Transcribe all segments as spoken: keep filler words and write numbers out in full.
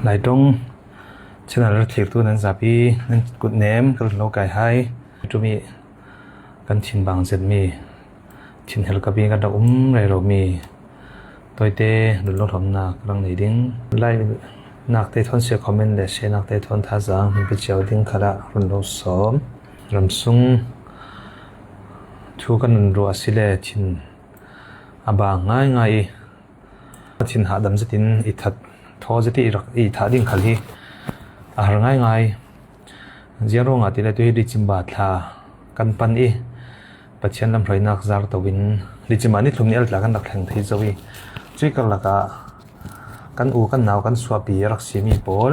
Lai Ṭawng channel rak thlirtu nan zapi nan kut nem ka run lo kai hai. Tumi kan thin bang zet mi thin hel ka pi kan rak um rero mi tawite run lo hlawmna ka rang nei ding. Like nakte thawn, share, comment le share nakte thawn thazang hmin pe ciau ding khalah run lo sawm. Ramsung thu kan run ruah a si le thin a bang ngaingai i, a thin hahdam zetin i that thaw zet i rak i thah ding khal hi a har ngaingai. Ziang ruangah tile tu hi December thla kan pan i, Pathian lamhruainak zar toin December ni thlum ni al tla kan rak thleng thei zo i, cui karlakah kan u kan nau kan suahpi a rak simi pawl,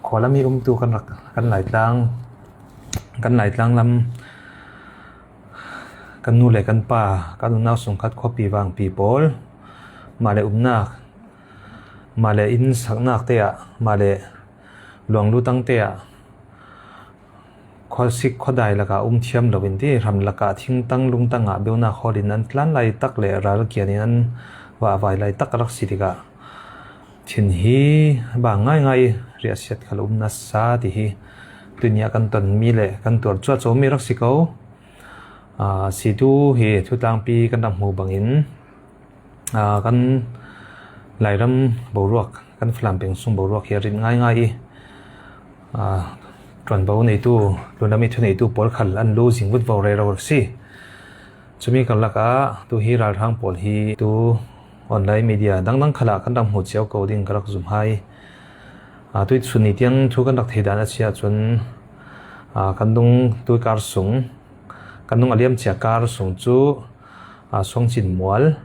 khualam i umtu kan rak, kan Laitlang, kan Laitlang lam, kan nu le kan pa, kan unau sungkhat khuapi vangpi pawl, mah le umnak, mah le inn saknak te ah, mah le luanglutang te ah, khuasik khuadai lakah um thiam loin ti, ram lakah thingtang lungtangah beunak hawlin an tlan lai tak le ral kianin an vahvai lai tak a rak si tikah, thin hi bang ngaingai riahsiat khal um nasa ti hi tunia kan ton mi le kan tuar cuahco mi rak si ko. Aa, situ hi thutlangpi kan rak hmu bangin, aa, kan Lairam boruak, kan Falam peng sung boruak hi a rit ngaingai i, aa, ṭuanvo neitu, tlunlam i thuneitu pawl khal an lu zing vutvo rero rak si. Cumi karlakah tu hi ralhrang pawl hi tu online media dangdang khalah kan rak hmu ciau ko ding ka rak zum hai. Aa, tui sun ni tiang thu kan rak thei dan a si ahcun, aa, kan nung tui kar sung, kan nung a liam cia kar sung cu, aa, Suangcin Mual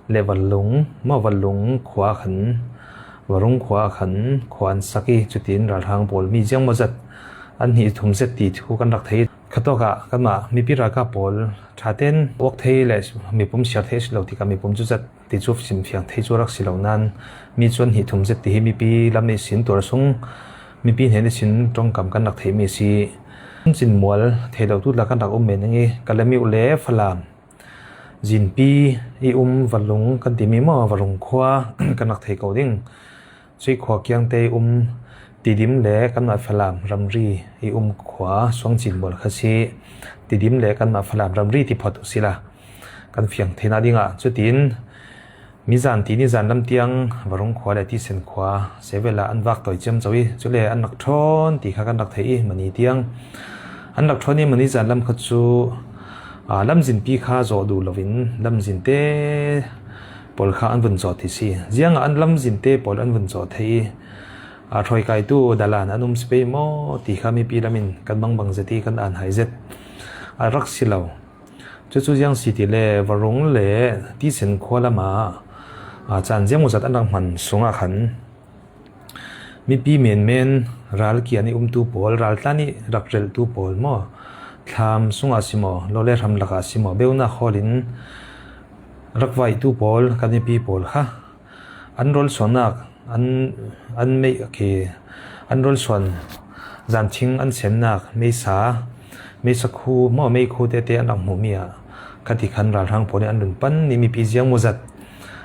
le Vanlung, maw Vanlung khua khan, Varung khua khan khua an sak i, cutin ralhrang pawl mi ziangmawzat an hnih thum zet ti thu kan rak thei. Khatawkah kanmah mipi ralkap pawl ṭhaten awk thei le mipum siar thei a si lo tikah mipum cu zat ti cu simfiang thei cu rak si lo nain, mi cu an hnih thum zet ti hi mipi lam ihsin tuar sung, mipi hnen ihsin ṭongkam kan rak theihmi a si. Suangcin Mual thei lo tu tla kan rak um men i, Kalamiu le Falam zinpi i um Vanlung kan timi maw, Varung khua kan rak thei ko ding. Cui khua kiangte i um Tidim le kanmah Falam ramri i um khua Suangcin Mual kha si. Tidim le kanmah Falam ramri ti phawt uh sila kan fiang theihnak dingah, cutin mizan ti nizan lam tiang Varung khua le Tisen khua sevela an vak tawi ciamco i, cule an rak ṭhawn ti kha kan rak thei i, mani tiang an rak ṭhawn i, mani zan lam kha cu, aa, lamzinpi kha zawh duh loin lamzinte pawl kha an vun zawh ti si. Ziangah an lamzinte pawl an vun zawh thei i, aa, hruaikaitu dalan an um si pei maw ti kha mipi lam in kan mangbang zet i kan an hai zet a rak si lo. Cucu ziang si ti le Varung le Tisen khua lamah, aa, caan ziangmawzat an rak hman sungah khan, mipi menmen, ral kian i umtu pawl, raltlan i rak reltu pawl maw, thlam sungah si maw, lawle hram lakah si maw, beunak hawlin rak vaihtu pawl, kan mipi pawl kha an rawl suannak, an, an meih khi, an rawl suan zanthing an semnak, meisa, meisa khu maw, meikhu tete an rak hmuhmi ah kha ti khan ralhrang pawl in an run pan i, mipi ziangmawzat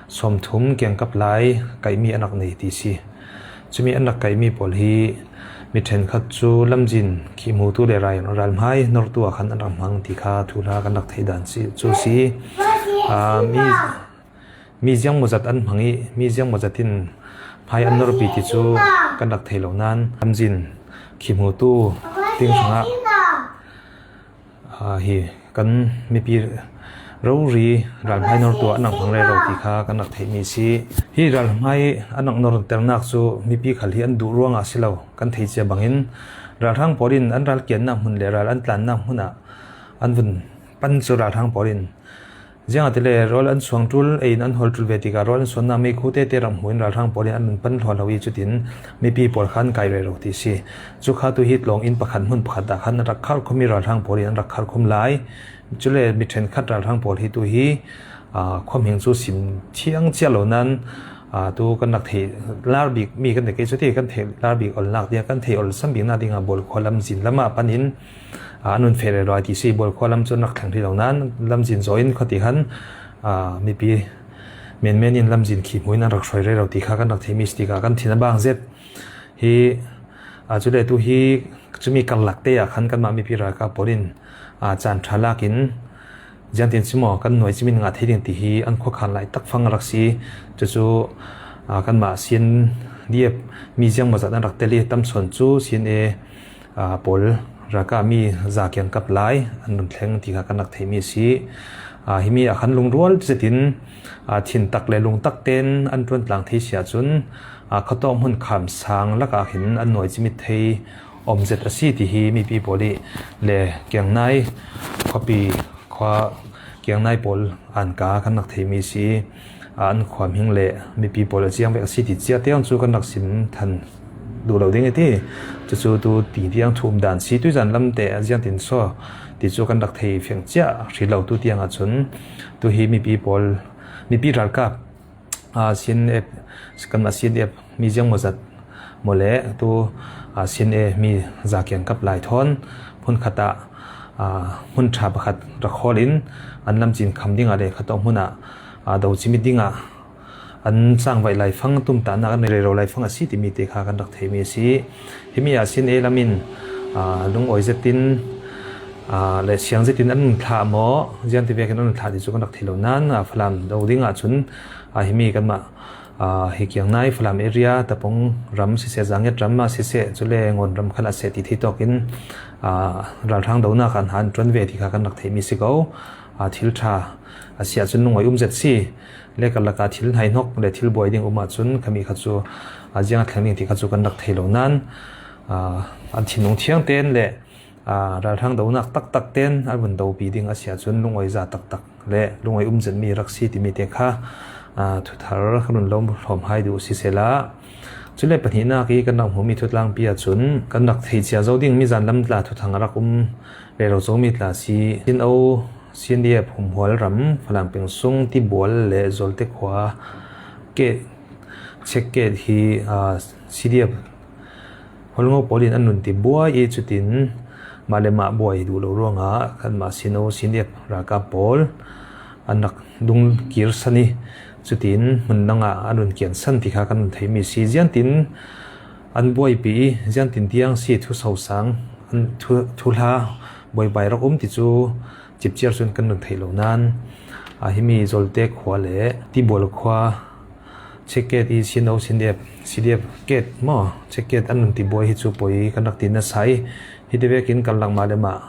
sawmthum kiangkap lai kaihmi an rak nei ti si. Cumi an rak kaihmi pawl hi mi ṭhenkhat cu lamzin khihhmutu le ral, ralhmai nortu ah khan an rak hmang ti kha thuhla kan rak theih dan si, cu si. Aa, mi, mi ziangmawzat an hmang i, mi ziangmawzat in hmai an norpi ti cu kan rak thei lo nain, lamzin khihhmutu ting hrangah, aa, hi kan mipi rori ralhmai nortu ah an rak hmang rero ti kha kan rak theihmi si. Hi ralhmai an rak norternak cu mipi khal hi an duh ruangah a si lo kan thei cia bangin, ralhrang pawl in an ral kiannak hmun le ral an tlannak hmun ah an vun pan cu ralhrang pawl in, ziangahtile rawl an suang ṭul, ei in an hawl ṭul ve tikah rawl an suannak meikhu tete rak hmuh in ralhrang pawl in an run pan hluahlo i, cutin mipi pawl kha an kai rero ti si. Cu kha tu hi tlawng inn pakhat hmun pakhat ah khan an rak kharkhum i ralhrang pawl in an rak kharkhum lai. Cule mi ṭhenkhat ralhrang pawl hi tu hi, aa, khuamhing cu sim thiang cia lo nain, aa, tu kan rak theih lar bik mi kan ti kei cu ti kan theih lar bik olnak dingah, kan theih olsam biknak dingah Bawlkhua lamzin lamah panin, aa, an run feh rero ti si. Bawlkhua lam cu an rak thleng rih lo nain lamzin zaw in khuati khan, aa, mipi menmen in lamzin khihhmu in an rak hruai rero ti kha kan rak theihmi si tikah kan thin a bang zet. Hi, a, cule tu hi cumi karlak te ah khan kanmah mipi ralkap pawl in, a, caan ṭha lakin ziangtin si maw kan nuai cimin ngah thei ding ti hi an khuakhan lai tak fang a rak si. Cucu, a, kanmah C N D F mi ziangmawzat an rak tel i tam sawn cu C N A, a, pawl ralkap mi za kiangkap lai an run thleng ti kha kan rak theihmi a si. A, himi ah khan lungrual zetin, a, thintak le lungtak ten an ṭuantlang thei si ahcun, a, khuatawk hmun kham sang lakah hin an nuai cimit thei om zet a si ti hi mipi pawl i le Kiangnai khuapi khua Kiangnai pawl an ka kan rak theihmi a si. A, an khuahming le mipi pawl a ziang vek a si ti cia te cu kan rak sim than duh lo ding i ti. Cucu tu ti tiang thu um dan si tuizan lam te a ziangtin saw ti cu kan rak thei fiang cia hrih lo tu tiang ahcun tu hi mipi pawl, mipi ralkap, a, C N F, kanmah C N F mi ziangmawzat maw le tu, a, C N A mi za kiangkap lai thawn hmunkhat ah, a, hmun ṭha pakhat rak hawl in an lamcin kham dingah le khuatawk hmun ah, a, do cimit dingah an cangvaih laifang tumtahnak an rero laifang a si timi te kha kan rak theihmi a si. Himi ah C N A lam in, aa, lungawi zetin, aa, le siang zetin an run thlah maw, ziangti vekin an run thlah ti cu kan rak thei lo nain, aa, Falam do ding ahcun, aa, himi kanmah, aa, hi Kiangnai Falam area, Tapong ram siseh, Zanget ram ah siseh, cule Ngawn ram khal ah siseh ti thei tawkin, aa, ralhrang donak ah hna an ṭuan ve ti kha kan rak theihmi si ko. Aa, thil ṭha a si ahcun lungawi um zet si. Le karlak ah thil hnaihnok le thil buai ding um ahcun khami kha cu, aa, ziang a thleng ding ti kha cu kan rak thei lo nain, aa, an thinlung thiang tein le, aa, ralhrang donak taktak tein an vun dopi ding a si ahcun lungawi za taktak le lungawi um zetmi rak si timi te kha, aa, thuthar kan run lawm hlawm hai duh sisehla, cule pahnihnak i kan rak hmuhmi thutlangpi ahcun kan rak thei cia zo ding mizan lam tla thuthang a rak um rero zomi tla si. Sino C N D F humhual ram Falam peng sung Tibual le Zawlte khua ke check gate hi, aa, C D F holngo pawl in an run ti buai i cutin mah le mah buai duh lo ruangah kanmah Sino C N D F ralkap pawl an rak dung kir san i cutin hmun dangah an run kian san ti kha kan run theihmi si. Ziangtin an buaipi i ziangtin tiang si thusau sang an thu, thuhla buaibai rak um ti cu cipciar cun kan run theih lo nain, aa, himi Zawlte khua le Tibual khua check gate i Sino C N D F, C D F gate maw, check gate an run ti buai hi cu poi kan rak ti nasa i hiti vekin karlak mah le mah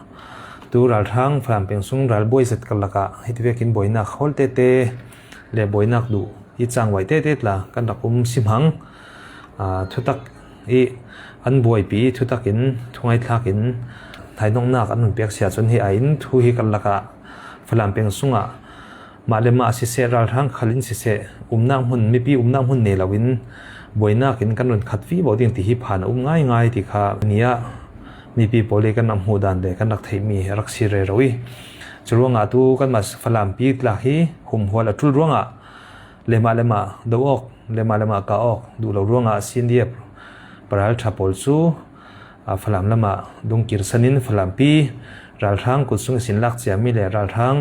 tu ralhrang Falam peng sung ralbuai zet karlak ah hiti vekin buainak hawl tete le buainak duh i cangvaih tete tla kan rak um si hmang. Aa, thutak i an buaipi i thutak in thungaithlak in hnaihnoknak an run pek si ahcun hi aiin thu hi karlak ah Falam peng sungah mah le mah siseh, ralhrang khal in siseh, umnak hmun, mipi umnak hmun nei loin buainak in kan run khat vivo ding ti hi phan a um ngaingai ti kha ni ah mipi pawl i kan rak hmuh dan le kan rak theihmi a rak si rero i, cu ruangah tu kanmah Falampi tla hi humhual a ṭul ruangah le mah le mah do awk, le mah le mah kah awk duh lo ruangah C N D F paralṭha pawl cu, aa, Falam lamah dungkir san in Falampi ralhrang kut sung ihsin lak ciami le ralhrang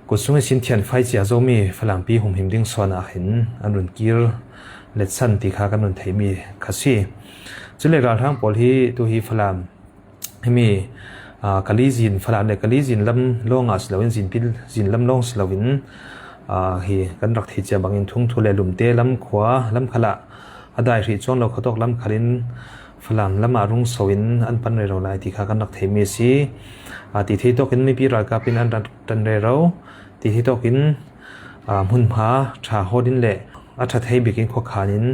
kut sung ihsin thianfai cia zomi Falampi humhim ding sawn ah hin an run kir let san ti kha kan run theihmi kha si. Cule ralhrang pawl hi tu hi Falam himi, aa, Kalizin, Falam le Kalizin lam lawngah si loin, Zinpil, Zin lam lawng si loin, aa, hi kan rak thei cia bangin Thungthu le Lumte lam khua lam khalah a dai hrih cuang lo khuatawk lam khalin Falam lamah rung so in an pan rero lai ti kha kan rak theihmi a si. Aa, ti thei tawkin mipi ralkap in an rak ṭan rero ti thei tawkin, aa, hmunhma ṭha hawl in le a ṭha thei bikin khuakhan in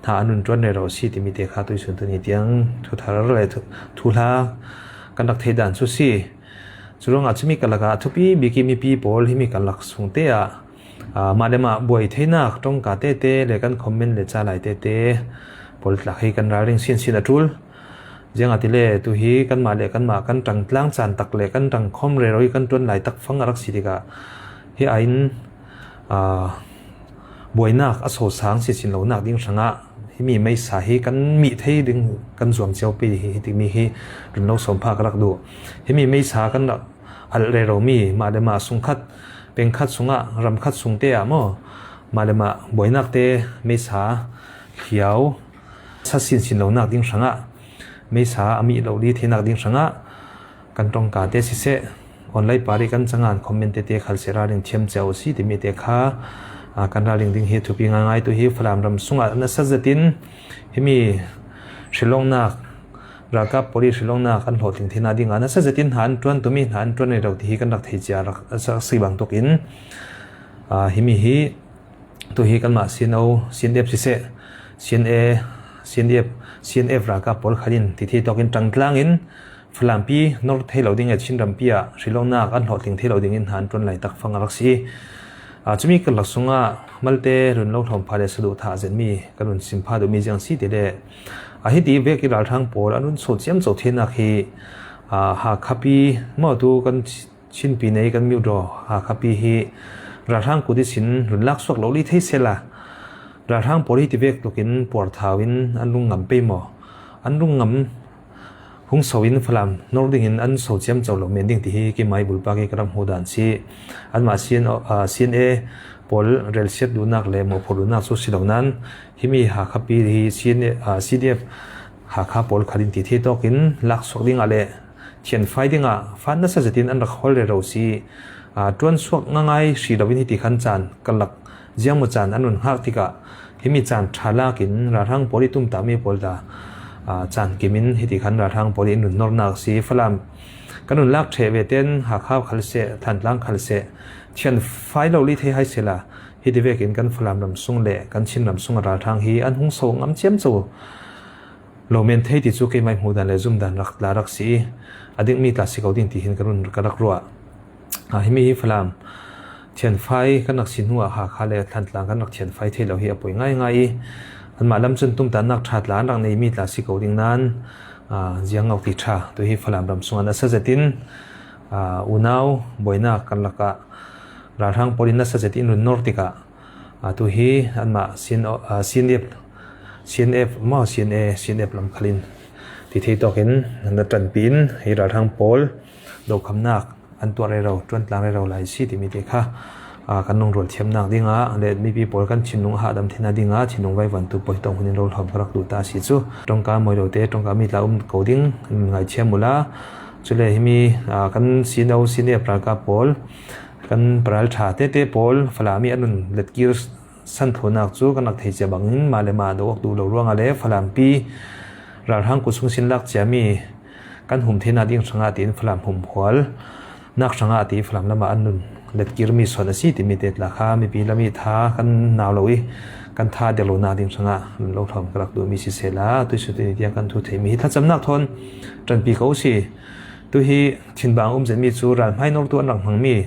hna an run ṭuan rero a si timi te kha tuisun tuni tiang thuthar le thu, thuhla kan rak theih dan cu si. Cu ruangah cumi karlak ah a thupi bik i mipi pawl himi karlak sung te ah, aa, mah le mah buai theinak ṭongka tete le kan comment le ca lai tete pawl tla hi kan ralring sinsin a ṭul. Ziangahtile tu hi kanmah le kanmah kan ṭangtlang caan tak le kan ṭangkhawm rero i kan ṭuan lai tak fang a rak si tikah hi aiin, aa, buainak a sosang sisin lonak ding hrangah himi meisa hi kan mih thei ding kan zuam cio pei hi, hi timi hi run lo sawm phak a rak duh. Himi meisa kan rak alh rero mi mah le mah sungkhat, pengkhat sungah, ramkhat sungte ah maw, mah le mah buainak te meisa hliau sa sinsin lonak ding hrangah, meisa a mih lo li theinak ding hrangah kan ṭawngka te siseh, online par ih kan cangan comment te te khal seh ralring thiam cia uh si timi te kha, aa, kan ralring ding hi a thupi ngaingai. Tu hi Falam ram sungah nasa zetin himi hrilawknak, ralkap pawl ih hrilawknak an hlawhtling theihna dingah nasa zetin hna an ṭuan, tumi hna an ṭuan rero ti hi kan rak thei cia rak a sak si bangtuk in, aa, himi hi tu hi kanmah C N O, C N F siseh, C N A, C N F, C N F ralkap pawl khat in ti thei tawkin ṭangtlang in Falampi nor thei lo ding e, Chin rampi ah hrilawknak an hlawhtling thei lo dingin hna an ṭuan laitak fang a rak si. Aa, cumi karlak sungah malte run lo hlawm pha le saduh thah zetmi kan run sim pha duhmi ziang si ti le, a hiti vek ih ralhrang pawl an run so ciamco theinak hi, aa, Hakhapi maw tu kan Chinpi nei kan miudaw Hakhapi hi ralhrang kut ihsin run laksuak lo li thei sela, ralhrang pawl hi ti vek tlukin puarthau in an rung ngam pei maw? An rung ngam hung so in Falam nor dingin an so ciamco lo men ding ti hi keimah ih bulpak ih ka rak hmuh dan si. Anmah C N O, aa, C N A pawl relsiat duhnak le mawhphurh duhnak cu si lo nain himi Hakhapi hi C N A, aa, C D F Hakha pawl khat in ti thei tawkin laksuak dingah le thianfai dingah fan nasa zetin an rak hawl rero si. Aa, ṭuansuak ngaingai hrih loin hiti khan caan karlak ziangmaw caan an run hngak tikah himi caan ṭha lakin ralhrang pawl ih tumtahmi pawl ta, aa, caan kimin hiti khan ralhrang pawl ih an run nornak si. Falam kan run lak ṭheh ve ten Hakha khal seh, Thantlang khal seh, thianfai lo li thei hai sela, hiti vekin kan Falam ram sung le kan Chin ram sungah ralhrang hi an hung so ngam ciamco lo men thei ti cu keimah ih hmuh dan le zum dan rak tla rak si ih, a dingmi tla si ko ding ti hin ka run ka rak ruah. Aa, himi hi Falam thianfai kan rak si hnuah Hakha le Thantlang kan rak thianfai thei lo hi a poi ngaingai ih, anmah lam cun tumtannak ṭha tla an rak neimi tla si ko ding nain, aa, ziang ngau ti ṭha. Tu hi Falam ram sungah nasa zetin, aa, unau buainak kan lakah ralhrang pawl in nasa zetin run nor tikah, aa, tu hi anmah C N O, aa, C N F, C N F maw, C N A, C N F lam khal in ti thei tawkin nan ṭanpi in hi ralhrang pawl dawhkhamnak an tuah rero, ṭuantlang rero lai si timi te kha, aa, kan lungrual thiamnak dingah le mipi pawl kan thinlung a hahdam theihna dingah thinlung vaivantu pawl hi tawng hun in rohlawm ka rak duh ta si cu. Ṭongka mawi lo te, ṭongka mi tla um ko ding in ngaithiam uhla, cule himi, aa, kan C N O, C N F ralkap pawl, kan paralṭha tete pawl Falam ih an run letkir san thluahnak cu kan rak thei cia bangin mah le mah do awk duh lo ruangah le Falampi ralhrang kut sung sin lak ciami kan hum theihna ding hrangah tiin Falam humhual nak hrangah ti Falam lamah an run letkirmi sawn a si timi te tla kha mipi lam ih tha kan nau lo ih kan tha a dirh lonak ding hrangah run lo hlawm ka rak duhmi sisehla, tuisun tuni tiang kan thu theihmi hi thlacamnak thawn ṭanpi ko si. Tu hi thinbang um zetmi cu ral hmainortu an rak hmangmi,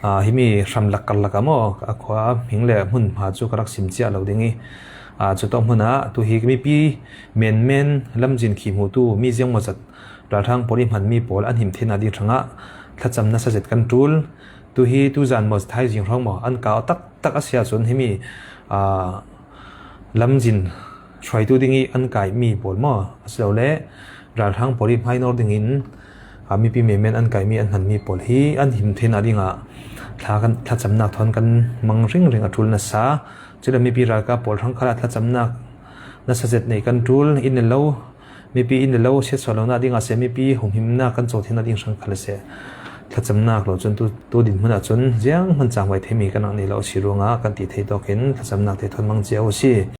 aa, himi hramlak karlak ah maw, a khua hming le hmunhma cu ka rak sim ciah lo ding ih, aa, cutawk hmunah tu hi mipi menmen lamzin khi hmuhtu mi ziangmaw zat ralhrang pawl ih hmanmi pawl an him theihna ding hrangah thlacam nasa zet kan ṭul. Tu hi tuzan maw, thaizing hrawng maw, an kau taktak a si ahcun himi, aa, lamzin hruaitu ding ih an kaihmi pawl maw, asilole ralhrang pawl ih hmainor dingin, aa, mipi menmen an kaihmi an hmanmi pawl hi an him theihna dingah thla kan, thlacamnak thawn kan mang ringring a ṭul nasa. Cule mipi ralkap pawl hrang khalah thlacamnak nasa zet nei kan ṭul, inn le lo, mipi inn le lo siatsuah lonak dingah seh, mipi humhimnak kan co theihna ding hrang khal a seh, thlacamnak lo cun tu, tu dinhmun ahcun zianghman cangvai theimi kan rak nei lo a si ruangah kan ti thei tawkin thlacamnak te thawn mang cia uh si.